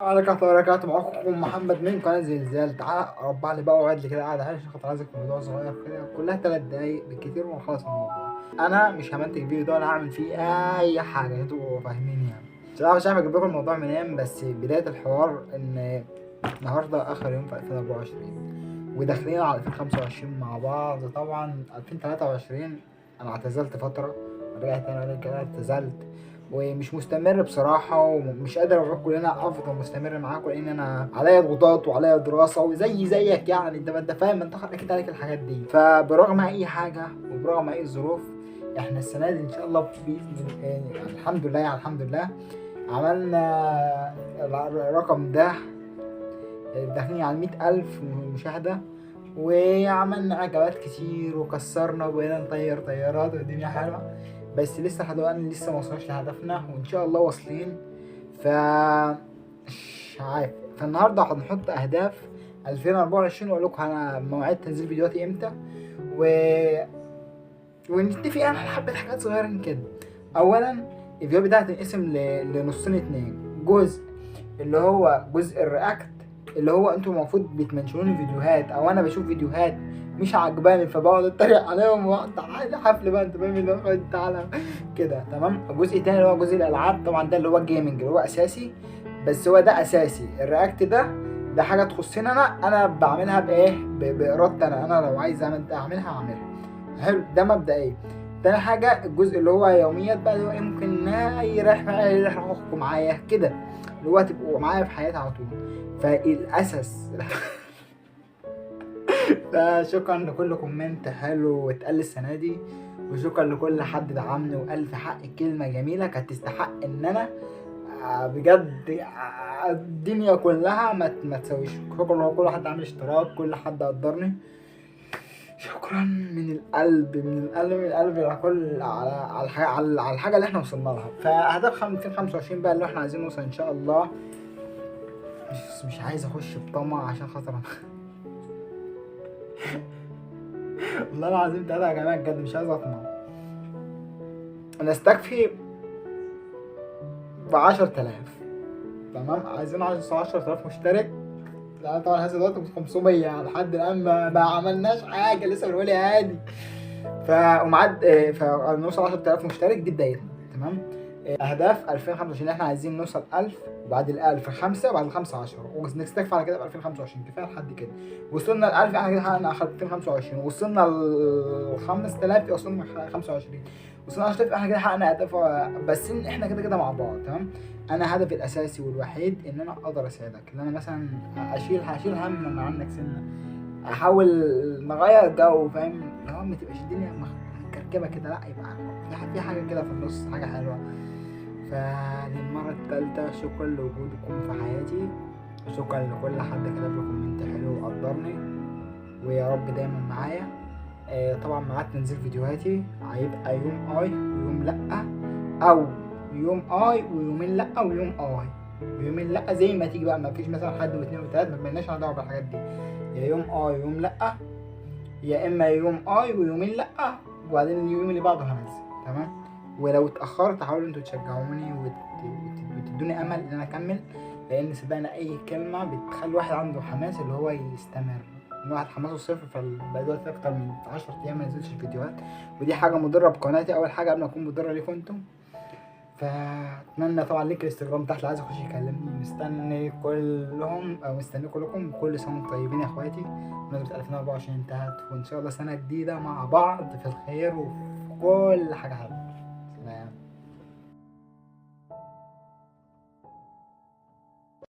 عليكم ورحمة الله وبركاته. معاكم محمد من قناة زلزال. تعالى ربع لي بقى وقعد لي كده قاعدة عشان خاطر عايزك في موضوع صغير كده، كلها 3 دقايق بالكتير ونخلص الموضوع. أنا مش همنتج فيديو ده ولا هعمل فيه أي حاجة، انتوا فاهمين يعني. مش عارف أجيب لكم الموضوع منين، بس بداية الحوار إن النهاردة آخر يوم في 2024 وداخلين على 2025 مع بعض. طبعا 2023 أنا اعتزلت فترة، رجعت تاني بعد كده اعتزلت ومش مستمر بصراحة، ومش قادر أوعدكم إن أنا أفضل مستمر معاكم لأن أنا عليا ضغوطات وعليا دراسة وزي زيك يعني، أنت فاهم، أنت أكيد عليك الحاجات دي. فبرغم أي حاجة وبرغم أي ظروف، إحنا السنة دي إن شاء الله بإذن يعني الحمد لله، يعني الحمد لله عملنا الرقم ده، داخلين على 100,000 مشاهدة، وعملنا عجبات كتير وكسرنا وبقينا نطير طيارات والدنيا حلوة، بس لسه لحد دلوقتي لسه ما وصلناش لهدفنا وان شاء الله واصلين. ف مش عارف، فالنهارده هنحط اهداف 2024 واقول لكم انا مواعيد تنزيل فيديوهاتي امتى ونتفق يعني على حبه حاجات صغيرين كده. اولا الفيديو بتاعي هتنقسم لنصين اتنين، جزء اللي هو جزء ال react اللي هو انتوا المفروض بتمنشنوني فيديوهات او انا بشوف فيديوهات مش عجباني فبقعد اتريق عليهم واقعد حفل بقى، انت فاهم اللي هو تعالى كده، تمام. الجزء التاني اللي هو جزء الالعاب، طبعا ده اللي هو ال gaming اللي هو اساسي، بس هو ده اساسي. ال react ده حاجة تخصني انا بعملها بايه؟ بارادتي انا لو عايز اعملها اعملها. حلو، ده مبدئيا. تاني حاجة الجزء اللي هو يوميات بقى، اللي هو ايه، ممكن يريح معايا يريح روحكم معايا كده، اللي هو تبقوا معايا في حياتي على طول. فالاساس فشكرا لكل comment حلو واتقال السنة دي، وشكرا لكل حد دعمني وقال في حق كلمة جميلة كانت تستحق ان انا بجد الدنيا كلها ما تسويش. شكرا لكل حد عامل اشتراك، كل حد قدرني، شكرا من القلب من القلب من القلب على كل على الحاجة اللي احنا وصلنا لها. فاهداف 2025 بقى اللي احنا عايزين نوصل ان شاء الله. مش عايز اخش بطمع عشان خاطر انا والله العظيم 3 يا جماعة بجد مش عايز اطمع. انا استكفي ب10,000، تمام؟ عايزين 10,000 مشترك. لا طبعا هذا دلوقتي 500 لحد الان، ما عملناش حاجة لسه، بنقول يا هادي. ومعاد فنوصل 10,000 مشترك، دي بدايتنا، تمام. اهداف 2025 احنا عايزين نوصل 1000، وبعد ال 1000 5، وبعد ال 5 10، ونستكفي على كده ب 2025. كفاية لحد كده. وصلنا ل 1000 احنا كده حققنا 2025، وصلنا ل 5000 وصلنا 25، وصلنا 10000 احنا كده حققنا اهداف. بس احنا كده كده مع بعض، تمام. انا هدفي الاساسي والوحيد ان انا اقدر اساعدك، ان انا مثلا اشيل هم من عنك سنة، احاول نغير جو، فاهم؟ اللي هو ما تبقاش الدنيا مكركبه كده، لا يبقى في حاجة كده في النص، حاجة حلوة. فللمرة الثالثة شكرا لوجودكم في حياتي، وشكرا لكل حد كتب لي comment حلو وقدرني، ويا رب دايما معايا. طبعا ميعاد تنزيل فيديوهاتي هيبقى يوم اي ويوم لأ، او يوم اي ويومين لأ، ويوم اي ويومين لأ، زي ما تيجي بقى. ما فيش مثلا حد واثنين وثلاث، ما بقيناش دعوه بالحاجات دي. يا يوم اي ويوم لأ، يا اما يوم اي ويومين لأ، وبعدين اليوم اللي بعده هنزل، تمام. ولو اتأخرت حاولوا انتوا تشجعوني وتدوني امل ان انا اكمل، لان صدقني اي كلمة بتخلي الواحد عنده حماس اللي هو يستمر. الواحد حماسه صفر، فبقى دلوقتي اكتر من 10 ايام ما نزلتش فيديوهات، ودي حاجة مضرة بقناتي اول حاجة قبل ما اكون مضرة ليكم انتم. فاتمنى طبعا link الانستجرام تحت اللي عايز يخش يكلمني، مستني كلهم او مستني كلكم. كل سنة وانتم طيبين يا اخواتي. مناسبة 2024 انتهت، وان شاء الله سنة جديدة مع بعض في الخير وفي كل حاجة حلوة.